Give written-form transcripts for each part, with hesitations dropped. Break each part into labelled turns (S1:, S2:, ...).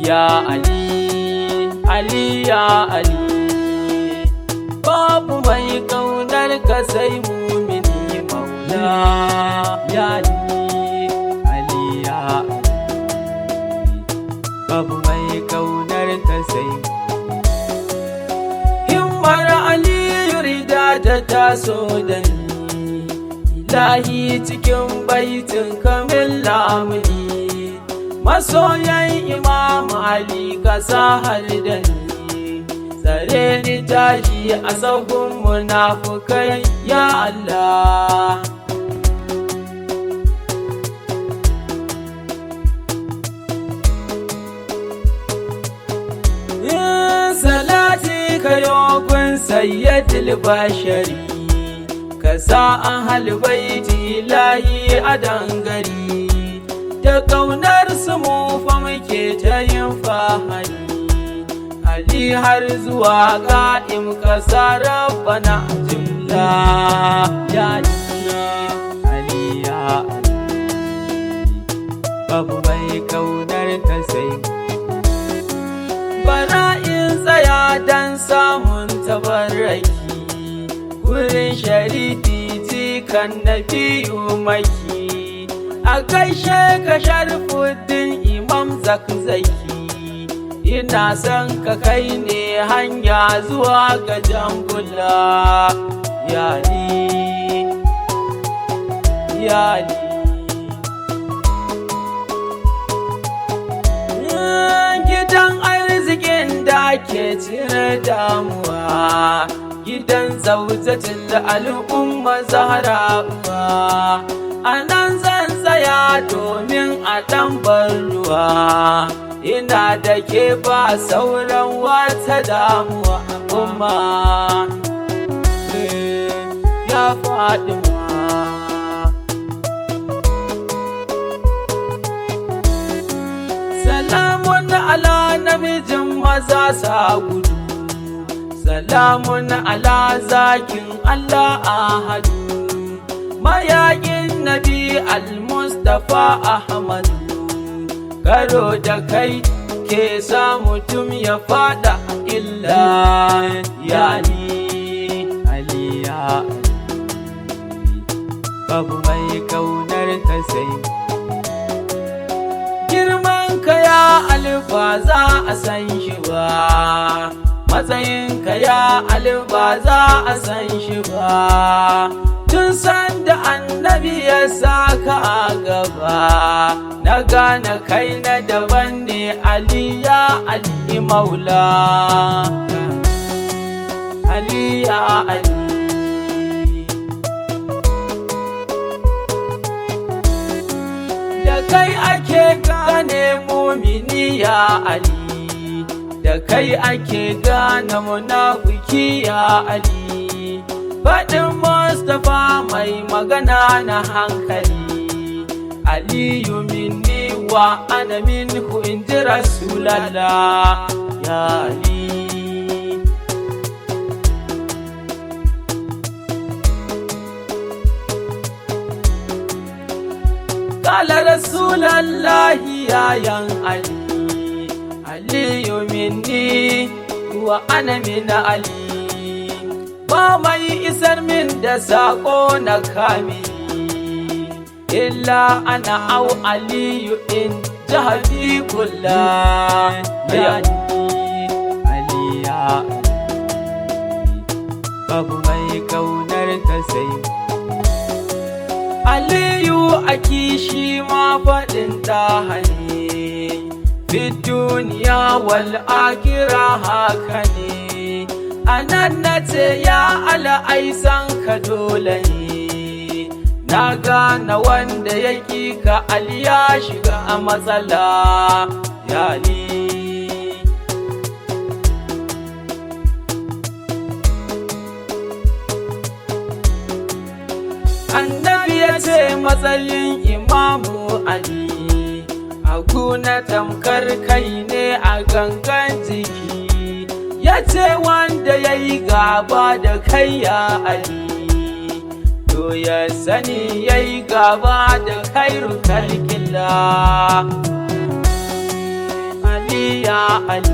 S1: Ya Ali, Ali ya Ali, babu mai kaunar ka sai mumini maula. Ya Ali, Ali ya Ali, babu mai kaunar ka sai. Himmar Aliyu rida ta taso da ni, ilahi cikin baitin kamil lamuni. Masoyan Imam Ali ka sa har da ni, tsare ni tashi a sahun munafukai ya Allah. Salati kayo gun sayyidil bashari, ka sa ahal baiti ilahi a dangari, da ƙaunar su mu fa muke ta yin fahari. Ali har zuwa ƙa'im ƙasa rabbana jimla. Ya Ali ya Ali, babu mai kaunar ka sai. Bara in tsaya dan samun tabarraki wurin sharifi jikan nabiyu maki, a gaishe ka Sharfuddin Imam Zakzaki, ina son ka kai ne hanya zuwa ga jangula. Ya Ali, ya Ali. Gidan arzikin da ke cire damuwa, gidan zaujatin al'umma Zahra uwa, a nan zan tsaya domin a ɗan ruwa, ina da ke ba sauran wata damuwa. Umma ya Fatima, salamun ala namijin maza sa gudu, salamun ala zakin Allah ahadu, mayakin Nabi al-Mustafa Ahmadu, karo da kai ke sa mutum ya fada illa. Ya Ali, Ali ya Ali, babu mai kaunar ka sai. Girman ka ya alfa za a san shi ba, matsayin ka ya alfa za a san shi ba, tun san da annabi ya saka a gaba, na gane kai na daban ne. Ali ya Ali maula, Ali ya Ali. Da kai ake gane mumini ya Ali, da kai ake gane munafiki ya Ali, faɗin Mustapha mai magana na hankali, Aliyu minni wa ana minhu in ji Rasulallah. Ya Ali. Kala Rasulallahi yayan Ali, Aliyu minni wa ana min Ali, ba mai isar min da sako na kamili, illa ana au Aliyu in jahabi kula. Ya Ali, Ali ya Ali, babu mai kaunar ka sai. Aliyu a kishi ma faɗin ɗaha ne, fi duniya wal akira haka ne. A nan na ce ya ala aisan ka dole ne, na gane wanda ya ƙi ka Ali ya shiga a matsala. Ya Ali. Annabi ya ce matsayin Imamu Ali a guna tamkar kai ne a gangan jiki, ya ce wanda ya yi gaba da kai ya Ali, to ya sani ya yi gaba da khairu khalqillah. Ali ya Ali.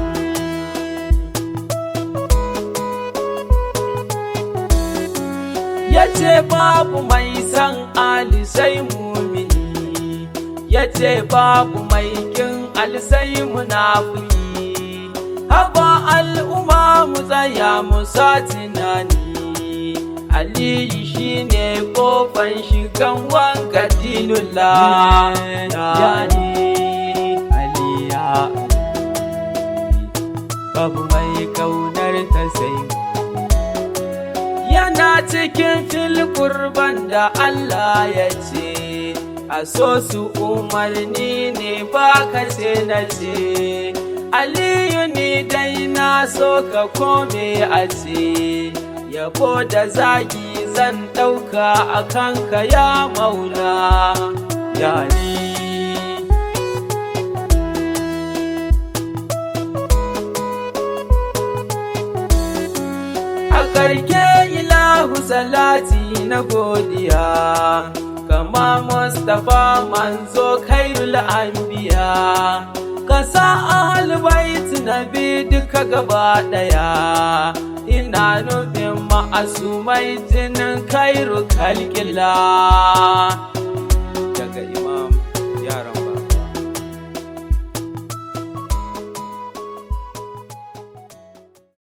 S1: Ya ce babu mai san Ali sai mumini, ya ce babu mai kin Ali sai munafiki. Haba al'umma, mu tsaya mu sa tunani, Aliyu shine kofan shigan wanka dinullah
S2: Ya Ali, Ali ya Ali, babu mai kaunar ta sai
S1: Yana cikin fil kurban da Allah ya ce a so su, umarni ne ba ka ce na ce. Aliyu, ni dai na so ka kome a ce, yabo da zagi zan ɗauka a kanka ya maula
S2: ya Ali.
S1: A karke ilahu salati na godiya kama Mustapha manzo khairul anbiya, ka sa ahlul nabi duka gaba daya, ina nufin ma'asumai jinin khairu kalkila
S2: Daga Imam Yaran.